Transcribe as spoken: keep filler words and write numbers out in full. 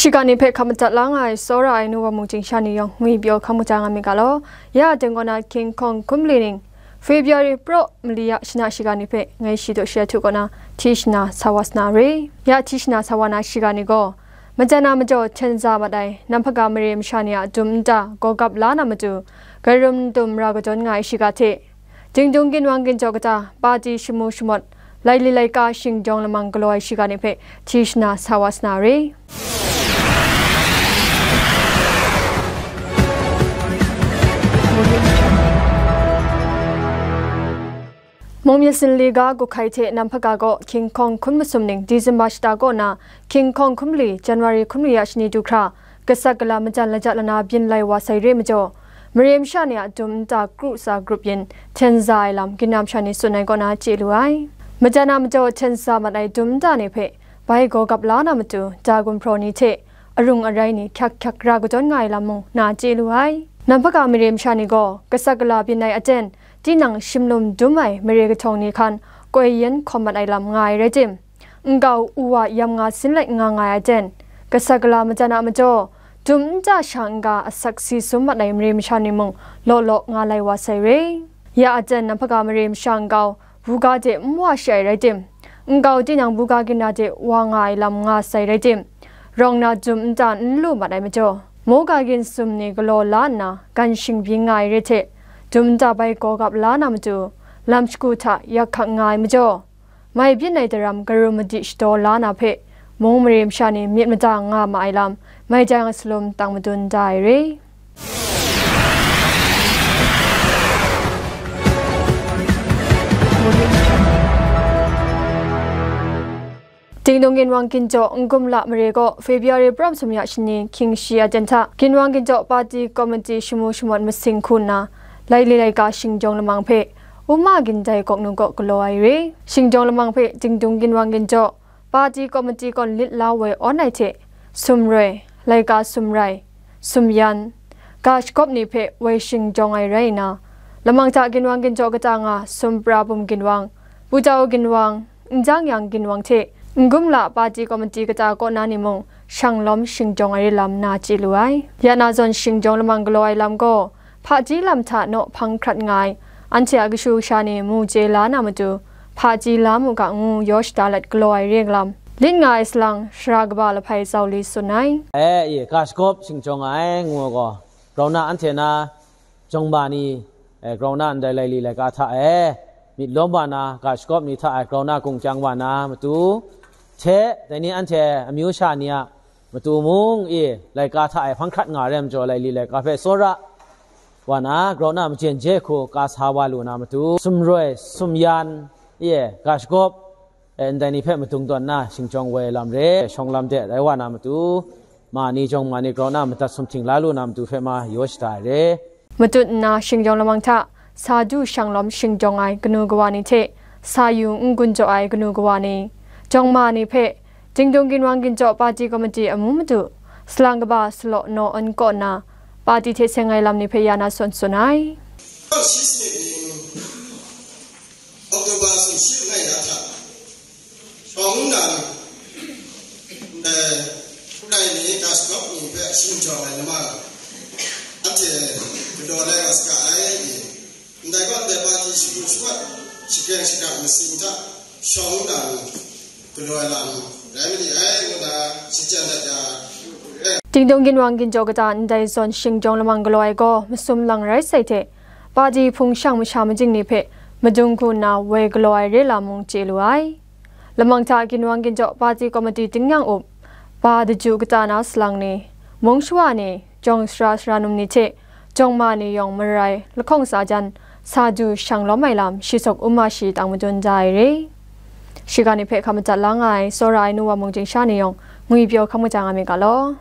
Shiga ni hpe hkap madat la nga ai tsawra ai nu wa mung chyingsha ni yawng ngwi pyaw hkam kaja nga myit ga law. Ya aten kaw na King Kong hkum li ning, February praw mali ya shana shiga ni hpe ngai shi daw shi ai htu kaw na hti shana sa wa sa na re. Ya hti shana sa wa na shiga ni gaw, majan a majaw hten za mat ai Namhpaga mare masha ni a dum nta gaw gap la na matu, garum dum ra kadawn nga ai shiga hte, Dingdung ginwang ginjaw kata, pati shamu shamawt, laili laika shingjawng lamang galaw ai shiga ni hpe hti shana sa wa sa na re. Mung myit sinli ga guhkai hte Namhpaga gaw King Kong hkum masum ning December shata kaw na King Kong hkum li, January hkum li a shani du hkra, gasat gala majan laja lana byin lai wa sai re majaw, mare masha ni a dum nta kru tsa grup yin hten za ai lam, ginnam sha ni tsun ai kaw na chye lu ai. Majan a majaw hten za mat ai dum nta ni hpe bai gaw gap la na matu, da gumhpraw ni hte arung arai ni hkyak hkyak ra kadawn nga ai lam mung na chye lu ai. Namhpaga mare masha ni gaw gasat gala byin ai aten, tinang shimlum dum ai mare kahtawng ni hkan koi yen hkawm mat ai lam nga ai rai tim, nkau u wa yam nga sin let nga nga ai aten, gasat gala majan a majaw, dum nta sha n-ga asak si sum mat ai mare masha ni mung law law nga lai wa sai re. Ya aten Namhpaga mare masha nkau buga de n wa shi ai rai tim, nkau tinang buga ginra de wa nga ai lam nga sai rai tim, rawng na dum nta n lu mat ai majaw, moga gin sum ni galaw la nna gan shingbyin nga ai re hte, dum nta bai gaw gap la na matu, lam shagu hta yak hkak nga ai majaw, mai byin ai daram garum madi shadaw la na hpe, mung mare masha ni myit mada nga ma ai lam, mai jang asalum tang madun da ai re. Dingdung ginwang ginjaw n-gum la mare gaw February pra masum ya shani hkying shi aten hta, ginwang ginjaw pati komiti shamu shamawt masing hku nna, laili laika shingjawng lamang hpe, Uma Gindai Gawknu kaw galaw ai re. Shingjawng lamang hpe Dingdung ginwang ginjaw, pati komiti kawn lit la woi awn ai hte, sumroi, laika sumrai, sumyan, ga shagawp ni hpe woi shingjawng ai rai nna, lamang hta ginwang ginjaw kata nga, sumpra bum ginwang, putau ginwang, n jang yang ginwang hte, n-gum la pati komiti kata kaw na ni mung, shang lawm shingjawng ai re lam na chye lu ai. Ya na zawn shingjawng lamang galaw ai lam gaw, hpaji lam hta naw hpang hkrat nga ai, anhte a kashu kasha ni mu chye la na matu, hpaji la mu ga ngu yaw shada let galaw ai re lam, lit nga ai salang, sara kaba lahpai zau li tsun ai. E, e, ga shagawp shingjawng ai ngu ai gaw, grau na anhte na, jawng ma ni, e, grau na ndai laili laika hta e, myit lawm wa na, ga shagawp ni hta e, grau na gung kyang wa na matu, hte, dai ni anhte amyu sha ni a matu mung e, laika hta e hpang hkrat nga ai majaw, laili laika hpe tsawra wa na, grau na majen je hku ka sa wa lu na matu, sumroi, sumyan, e, ga shagawp, e, ndai ni hpe madung tawn na, shingjawng woi lam re, shawng lam de rai wa na matu, ma ni jawng ma ni grau na madat sumhting la lu na matu hpe ma yaw shada ai re. Matut nna shingjawng lamang hta, sa du shang lawm shingjawng ai kanu kawa ni hte, sa yu n-gun jaw ai kanu kawa ni, jawng ma ni hpe, Dingdung ginwang ginjaw pati komiti amu matu, salang kaba salaw naw awn kaw nna, pati hte seng ai lam ni hpe ya na sawn tsun ai. October sumshi langai na hta, shawng nnan, ndai hprai ni, ga shagawp ni hpe shingjawng ai lama, anhte galaw lai wa saga ai, ndai gaw ndai pati shagu shawt, shakren shakrat masing hta shawng nnan galaw ai lam rai ma li ai, ngu na shachyen dat ya. Dingdung ginwang ginjaw kata ndai zawn shingjawng lamang galaw ai gaw masum lang rai sai hte, pati hpung shang masha majing ni hpe madung hku nna woi galaw ai re lam mung chye lu ai. Lamang hta ginwang ginjaw pati komiti tingnyang up, pa daju kata na salang ni, mung shawa ni, jawng sara sara num ni hte, jawng ma ni yawng marai lahkawng sa jan, sa du shang lawm ai lam shi sawk um ma shi tang madun da ai re. Shiga ni hpe hkap madat la nga ai, tsawra ai nu wa mung chyingsha ni yawng ngwi pyaw hkam kaja nga myit ga law.